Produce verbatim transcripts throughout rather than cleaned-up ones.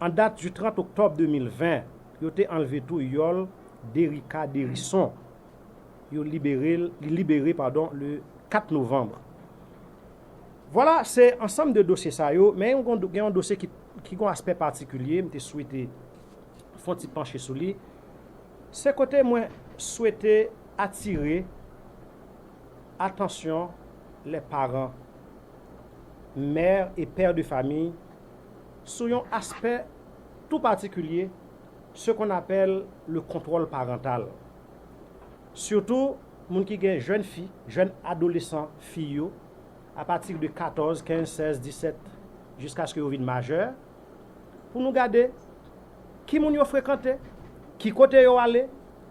An dat du trant oktòb de mil ven, yo te anlve tou yòl Derika Derison. Yo libere l, li libere, padon, le kat novanm. Vwala, se ansanm de dosye sa yo, men yon, gen yon dosye ki, ki gen yon aspè patikilye, m te swete fè yon ti panche sou li. Se kote mwen swete atire atansyon les parents, mères et pères de famille, sou yon aspè tou patikilye, ce qu'on appelle le contrôle parental. Sitou, moun ki gen jèn fi, jèn adolesan fi yo, apati de katòz, kenz, sèz, disèt, jiskaske yo vin majè, pou nou gade ki moun yo frekante, ki kote yo ale,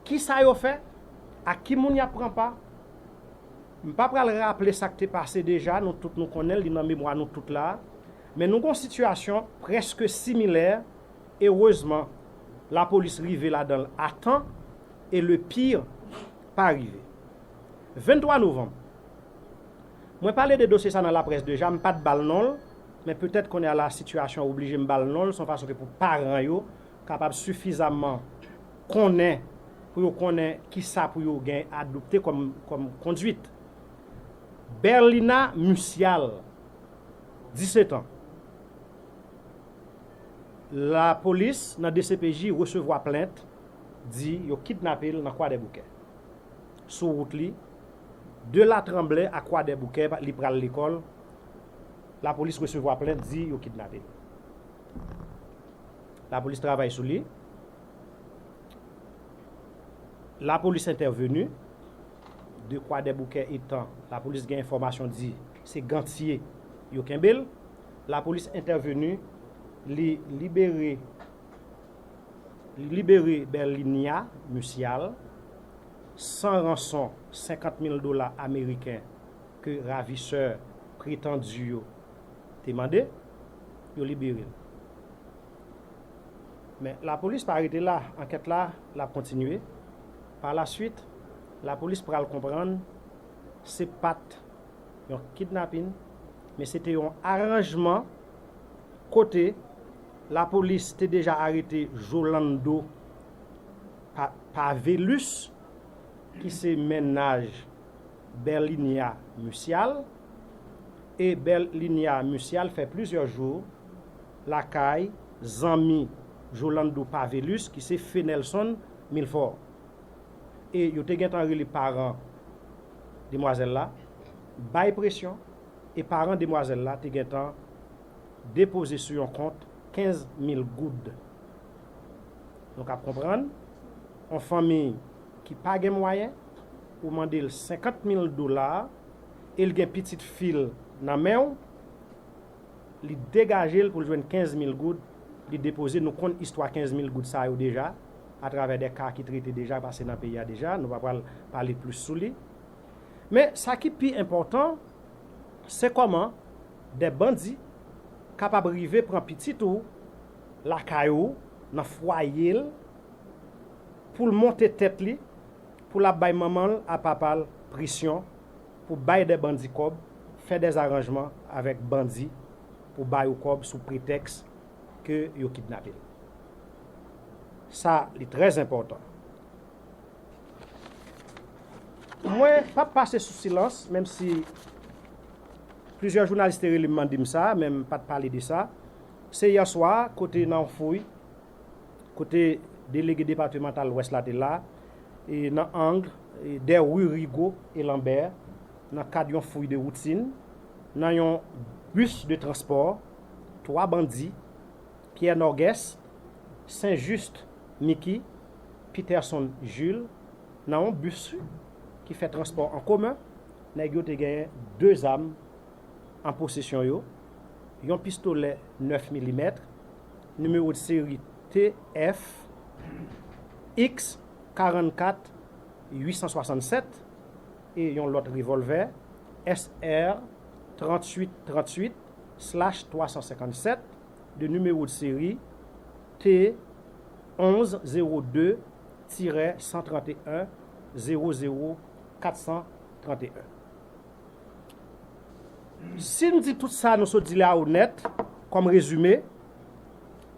ki sa yo fè, ak ki moun y ap pran pa. M pa pral raple sa k te pase deja, nou tout nou konnen l, li nan memwa nou tout la. Men nou gen yon sitiyasyon prèske similè. Erezman, lapolis rive ladan l a tan e le pire pa rive. Venntwa novanm, mwen pale de dosye sa nan laprès deja, m pa t ba l non l, men petèt kounye a la sitiyasyon oblije m ba l non l, se yon fason ke pou paran yo kapab sifizamman konnen, pou yo konnen ki sa pou yo gen adopte kòm, kòm kondwit. Berlina Musial, disèt an. Lapolis nan D C P J resevwa plent, di yo kidnape l nan Kwadèboukè. Sou wout li, de Latranblè a Kwadèboukè, li pral lekòl, lapolis resevwa plent, di yo kidnape l. Lapolis travay sou li. Lapolis entèveni. De Kwadèboukè etan, lapolis gen enfòmasyon di se Gantye yo kenbe l. Lapolis entèveni, li libere, li libere Berlinia Musial san ranson senkant mil dola ameriken ke ravisè pretandi yo te mande, yo libere l. Men lapolis pa rete la, ankèt la, l ap kontinye. Pa laswit, lapolis pral konprann se pa t yon kidnapin, men se te yon aranjman kote lapolis te deja arete Jolando Pa-, Pavelus, ki se mennaj Berlinia Musial, e Berlinia Musial fè plizyè jou lakay zanmi Jolando Pavelus, ki se Fenelson Milfort. E yo te gentan rele paran demwazèl la, bay presyon, e paran demwazèl la te gentan depoze sou yon kont kenz mil goud. Nou ka konprann, yon fanmi ki pa gen mwayen, ou mande l senkant mil dola, e l gen pitit fi l nan men w, li degaje l pou l jwenn kenz mil goud, li depoze, nou konn istwa kenz mil goud sa yo deja, atravè de ka ki trete deja, pase nan peyi a deja, nou pa pral pale plis sou li. Men sa ki pi enpòtan, se kòman de bandi kapab rive pran pitit ou lakay ou, nan fwaye l, pou l monte tèt li, pou l ap bay manman l a papa l presyon, pou bay de bandi kòb, fè de zaranjman avèk bandi pou ba yo kòb sou pretèks ke yo kidnape l. Sa, li trè enpòtan. Mwen p ap pase sou silans, menm si plizyè jounalis te rele m mande m sa, men m pa t pale de sa. Se yè swa, kote nan yon fouy, kote delege depatmantal Lwès la te la, e nan ang, e dè ri Rigaud e Lambert, nan kad yon fouy de woutin, nan yon bis de transpò, twa bandi, Pierre Norguès, Saint Juste Mickey, Peterson Jules, nan yon bis ki fè transpò an komen, nèg yo te genyen de zam an posesyon yo, yon pistolè nèf milimèt, nimewo de seri T F X karannkat uit san swasannsèt, e yon lòt revòlvè S R tranntuit tranntuit slash twa san senkannsèt, de nimewo de seri T onz zewo de tirè san tranteyen zewo zewo kat san tranteyen. Si n di tout sa nou sot di la onèt, kòm rezime,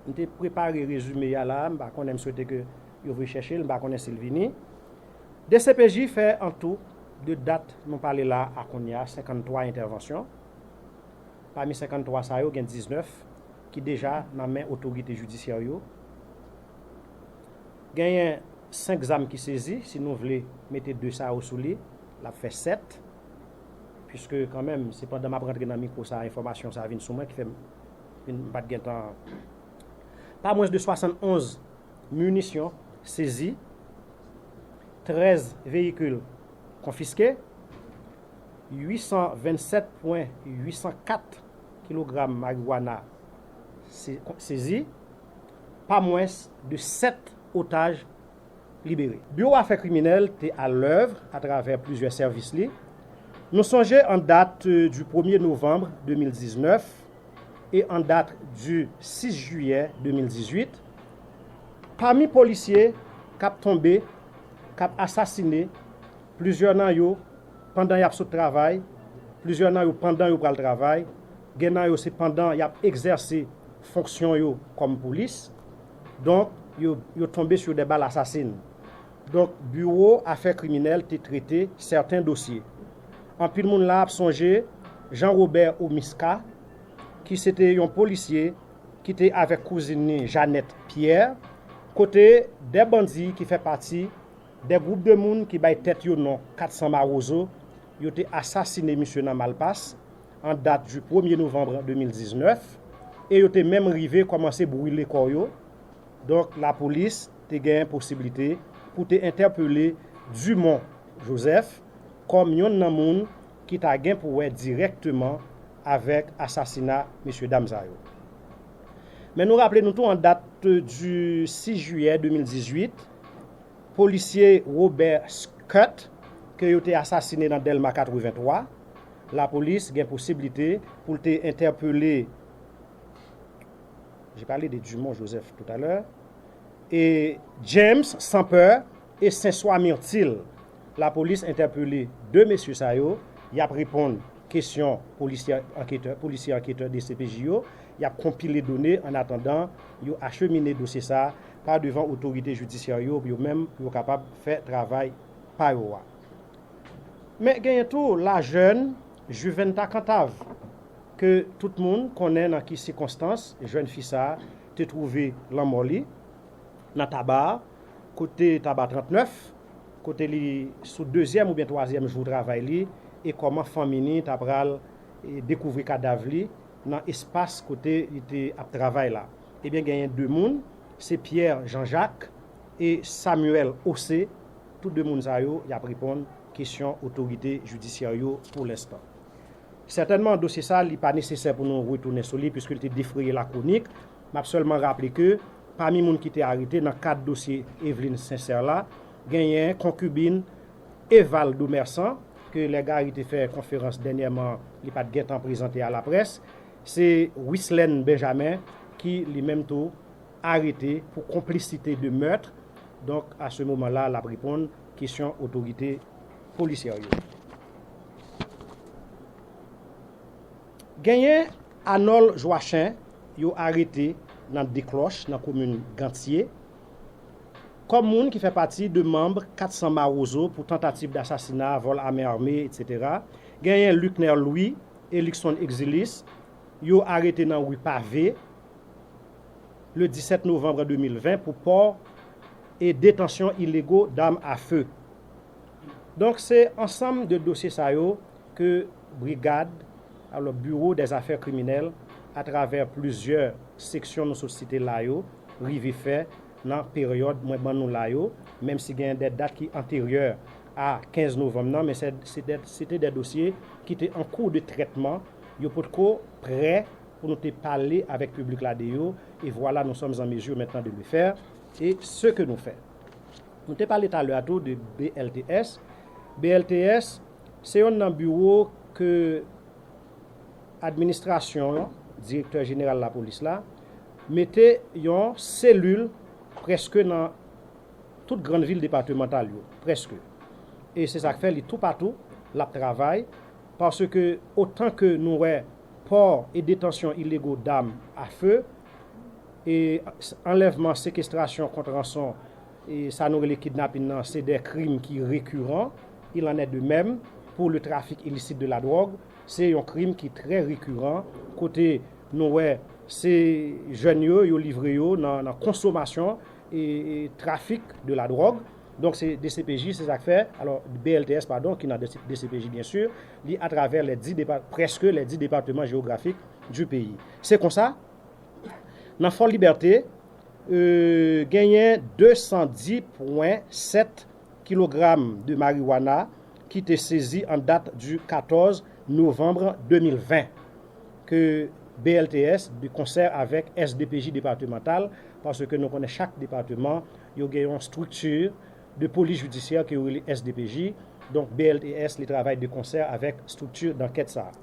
M te prepare rezime a la, m pa konnen, m swete ke yo voye chèche l, m pa konnen si l vini. D C P J fè an tou, de dat nou pale la a kounye a, senkanntwa entèvansyon. Pami senkanntwa sa yo, gen diznèf ki deja nan men otorite jidisyè yo. Genyen senk zam ki sezi, si nou vle mete de sa yo sou li, l ap fè sèt. Piske kanmenm, se pandan m ap rantre nan mikwo sa a, enfòmasyon sa a vin sou mwen, ki fè m vin, m pa t gentan. Pa mwens de swasannonz minisyon sezi, trèz veyikil konfiske, uit san vennsèt pwen uit san kat kilogram marijuana se-, sezi, pa mwens de sèt otaj libere. Biwo Afè Kriminèl te alèv atravè plizyè sèvis li. Nou sonje an dat, euh, du premye novanm de mil diznèf e an dat du sis jiyè de mil dizuit, pami polisye k ap tonbe, k ap asasine, plizyè nan yo pandan y ap sot travay, plizyè nan yo pandan yo pral travay, gen nan yo se pandan y ap egzèse fonksyon yo kòm polis. Donk, yo, yo tonbe sou de bal asasin. Donk, Biwo Afè Kriminèl te trete sèten dosye. Anpil moun la ap sonje Jean Robert Omiska, ki se te yon polisye ki te avèk kouzin ni Jeannette Pierre, kote de bandi ki fè pati de gwoup de moun ki bay tèt yo non kat san Mawozo, yo te asasine misye nan Malpas, an dat du premye novanm de mil diznèf, e yo te menm rive kòmanse brile kò yo. Donk, lapolis te gen posiblite pou te entèpele Dumont Joseph kòm yonn nan moun ki ta gen pou wè dirèkteman avèk asasina mesyedam sa yo. Men nou raple nou tou, an dat du sis jiyè de mil dizuit, polisye Robert Scott, ke yo te asasine nan Dèlma katrevenntwa, lapolis gen posiblite pou l te entèpele, j'ai parlé de Dumont Joseph tout à l'heure, e James Sanpè e Senswa Mirtil. Lapolis entèpele de mesye sa yo, y ap reponn kesyon polisye anketè, polisye anketè D C P J yo, y ap konpile done an atandan yo achemine dosye sa pa devan otorite jidisyè yo, pou yo menm, pou yo kapab fè travay pa yo a. Men genyen tou la jeune Juventa Cantave, ke tout moun konnen nan ki sikonstans jèn fi sa a te twouve lanmò li nan Taba, kote Taba trannèf, kote li sou dezyèm oubyen twazyèm jou travay li, e kòman fanmi ni ta pral, e, dekouvri kadav li nan espas kote li te ap travay la. Ebyen, genyen de moun, se Pierre Jean Jacques e Samuel Ossé. Tout de moun sa yo, y ap reponn kesyon otorite jidisyè yo pou lenstan. Sètènman, dosye sa, li pa nesesè pou nou retounen sou li, piske li te defraye lakwonik. M ap sèlman raple ke, pami moun ki te arete nan kad dosye Eveline Sincère la, genyen konkibin Eval Domersan, ke lè Gary te fè konferans dènyèman, li pa t gentan prezante a laprès, se Wislène Benjamin ki, li menm tou, arete pou konplisite de mèt. Donk, a se moman la, l ap reponn kesyon otorite polisyè yo. Genyen Anòl Jwachen, yo arete nan Deklòch, nan komin Gantye, kòm moun ki fè pati de manm kat san Mawozo pou tantativ dasasina, vòl ame ame, etsetera. Genyen Luckner Louis e Luckson Exilis, yo arete nan ri Pave, le disèt novanm de mil ven pou pò e detansyon ilego dam a fe. Donk, se ansanm de dosye sa yo ke brigad, alò, Biwo dèzafè kriminèl, atravè plizyè seksyon nou sot site la yo, rive fè nan peryòd mwen ban nou la yo, menm si gen de dat ki anteryè a kenz novanm nan, men se, se de, se te de dosye ki te an kou de trètman, yo potko prè pou nou te pale avèk piblik la de yo, e voilà, nous sommes en mesure maintenant de le faire, et ce que nous fait. Nou te pale talè a tou de B L T S. B L T S, se yonn nan biwo ke administrasyon an, direktè jeneral lapolis la, mete yon selil prèske nan tout grann vil depatmantal yo, prèske. E se sa k fè li toupatou, l ap travay, paske otan ke nou wè pò e detansyon ilego dam a fe, E anlèvman, sekestrasyon kont ranson, e sa nou rele kidnapin nan, se de krim ki rekiran. Il en est de même pour le trafic illicite de la drogue. Se yon krim ki trè rekiran, kote nou wè se jèn yo, yo livre yo nan, nan konsomasyon e, e trafik de la drogue. Donk, se D C P J, se sa k fè, alò, B L T S, padon, ki nan D C P J, byen si, li atravè les dix dépa-, prèske les dix départements géographiques du pays. Se konsa, nan Fò Libète, e, genyen de san dis pwen sèt kilogram de marijuana ki te sezi an dat du katòz novanm de mil ven, ke B L T S, de konsè avèk S D P J departemantal, paske nou konnen chak departeman, yo gen yon estrikti de polis jidisyè ke yo rele S D P J. Donk, B L T S, li travay de konsè avèk estrikti dankèt sa a.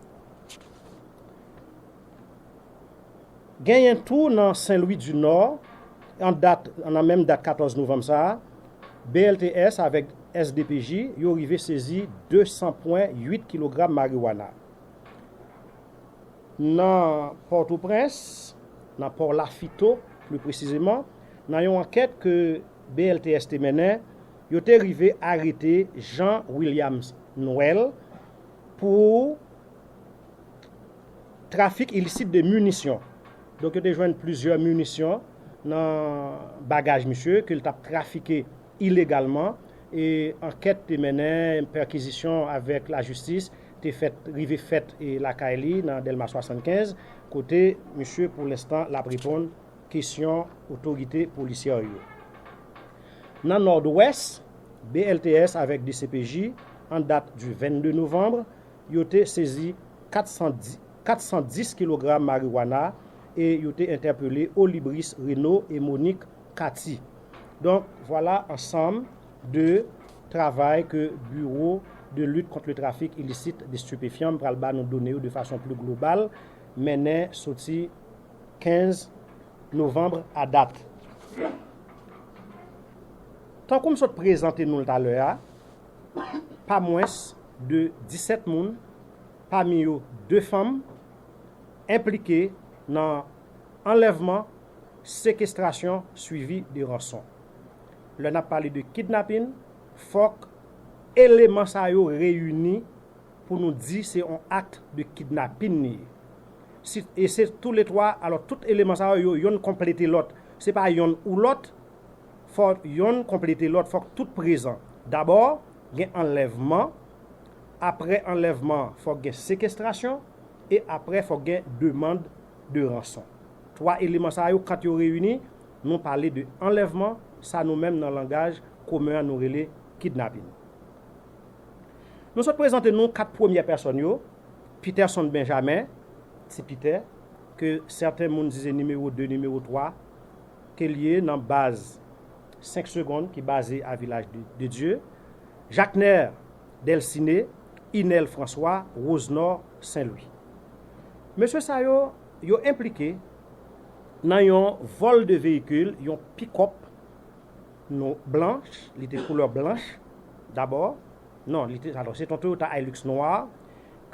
Genyen tou nan Sen Lwi di Nò, an dat, nan menm dat katòz novanm sa a, B L T S avèk S D P J, yo rive sezi de san pwen uit kilogram marijuana. Nan Pòtoprens, nan Pò Lafito, pli presizeman, nan yon ankèt ke B L T S te mennen, yo te rive arete Jean Williams Noël pou trafik ilisit de minisyon. Donk, yo te jwenn plizyè minisyon nan bagaj misye ke l t ap trafike ilegalman. E ankèt te mennen, pèkizisyon avèk lajistis te fèt, rive fèt, e lakay li nan Dèlma swasannkenz, kote misye, pou lenstan, l ap reponn kesyon otorite polisyè yo. Nan Nòdwès, B L T S avèk D C P J, an dat du vennde novanm, yo te sezi kat san dis, kat san dis kilogram marijuana e yo te entèpele Olibris Reno e Monique Cathy. Donk, vwala ansanm de travay ke Bureau de lutte contre le trafic illicite de stupéfiants pral ba nou done yo de fason pli global, mennen soti kenz novanm a dat. Tankou m sot prezante nou l talè a, pa mwens de disèt moun, pami yo de fanm, enplike nan anlèvman, sekestrasyon, swivi de ranson. Lè n ap pale de kidnapin, fòk eleman sa yo reyini pou nou di se yon akt de kidnapin li ye. Si, e se toulètwa, alò, tout eleman sa yo, yo, yonn konplete lòt. Se pa yonn ou lòt, fò yonn konplete lòt, fòk tout prezan. Dabò, gen anlèvman, apre anlèvman, fòk gen sekestrasyon, e apre, fòk gen demann de ranson. Twa eleman sa yo, kan yo reyini, nou pale de anlèvman, sa nou menm nan langaj komen an nou rele kidnapin. Nou sot prezante nou kat premyè pèsòn yo, Peterson Benjamin, Ti Pitè, ke sèten moun di se nimewo de, nimewo twa, ke l ye nan baz senk segonn ki baze a Vilaj de, de Dye, Jacner Delciné, Inel François, Rosenor Saint Louis. Mesye sa yo, yo enplike nan yon vòl de veyikil, yon pikòp, non, blanch, li te koulè blanch, dabò. Non, li te, alò, se yon Toyota Hilux nwa,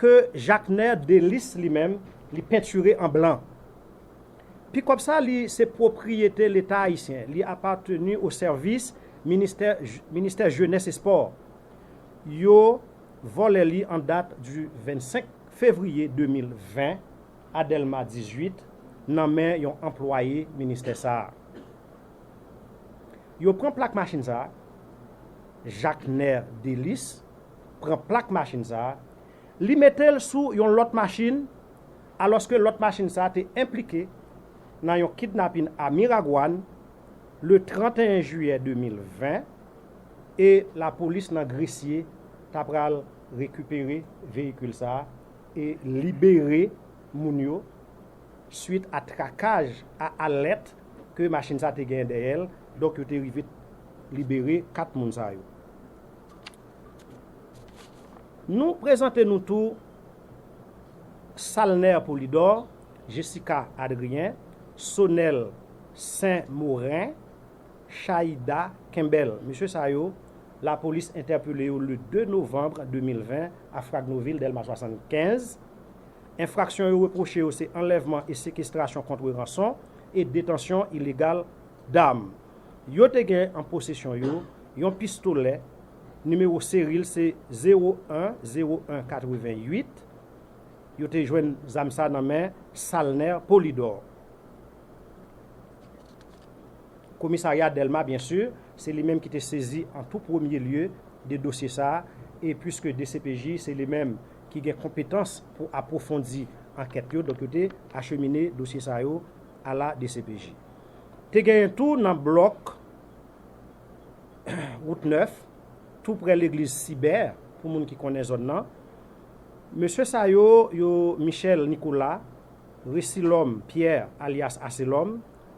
ke Jacner Delis li menm, li pentire an blan. Pikòp sa, li se pwopriyete Leta ayisyen. Li apateni o sèvis ministè, ministè Jenès e Spò. Yo vòlè li an dat di vennsenk fevriye de mil ven a Dèlma dizuit, nan men yon anplwaye ministè sa a. Yo pran plak machin sa a, Jacner Delis pran plak machin sa a, li mete l sou yon lòt machin, alòske lòt machin sa a te enplike nan yon kidnapin a Miragwàn, le trannteyen jiyè de mil ven, e lapolis nan Gresye ta pral rekipere veyikil sa a e libere moun yo, swit a trakaj, a alèt ke machin sa te genyen dèyè l. Donk, yo te rive libere kat moun sa yo. Nou prezante nou tou Salner Polidor, Jessica Adrien, Sonel Saint Morin, Chaïda Kembel. Mesye sa yo, lapolis entèpele yo le de novanm de mil ven a Fragnovil, Dèlma swasannkenz. Enfraksyon yo repwoche yo se anlèvman e sekestrasyon kont ranson, e detansyon ilegal dam. Yo te gen an posesyon yo yon pistolè, nimewo seri l se zewo en zewo en katrevenn uit. Yo te jwenn zam sa nan men Salner Polidor. Komisarya Dèlma, byen si, se li menm ki te sezi an tou premye lye de dosye sa a, e piske D C P J se li menm ki gen konpetans pou apwofondi ankèt yo, donk yo te achemine dosye sa yo a la D C P J. Te genyen tou nan blòk wout nèf, tou prè legliz Sibè, pou moun ki konnen zòn nan. Mesye sa yo, yo Michel Nicolas, Resilòm Pierre alyas Aselòm,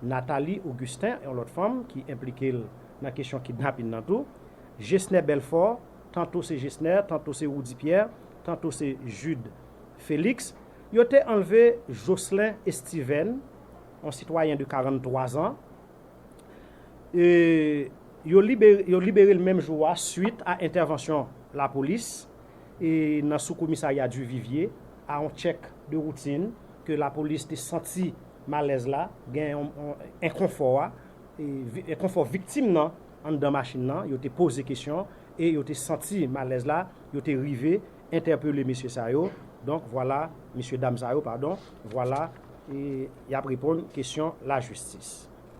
Nathalie Augustin, yon lòt fanm ki enplike l nan kesyon kidnapin nan tou, Gesner Belfort, tanto se Gesner, tanto se Roudy Pierre, tanto se Jude Félix. Yo te anlve Jocelyn Estiven, yon sitwayen de karannntwa zan. E yo libere, yo libere l menm jou a swit a entèvansyon lapolis e nan sou komisarya Duvivier a yon tchèk de woutin ke lapolis te santi malèz la, gen yon, yon enkonfò a, e vi- enkonfò viktim nan anndan machin nan, yo te poze kesyon e yo te santi malèz la, yo te rive entèpele mesye sa yo. Donk vwala, mesye dam sa yo, padon, vwala, e y ap reponn kesyon lajistis.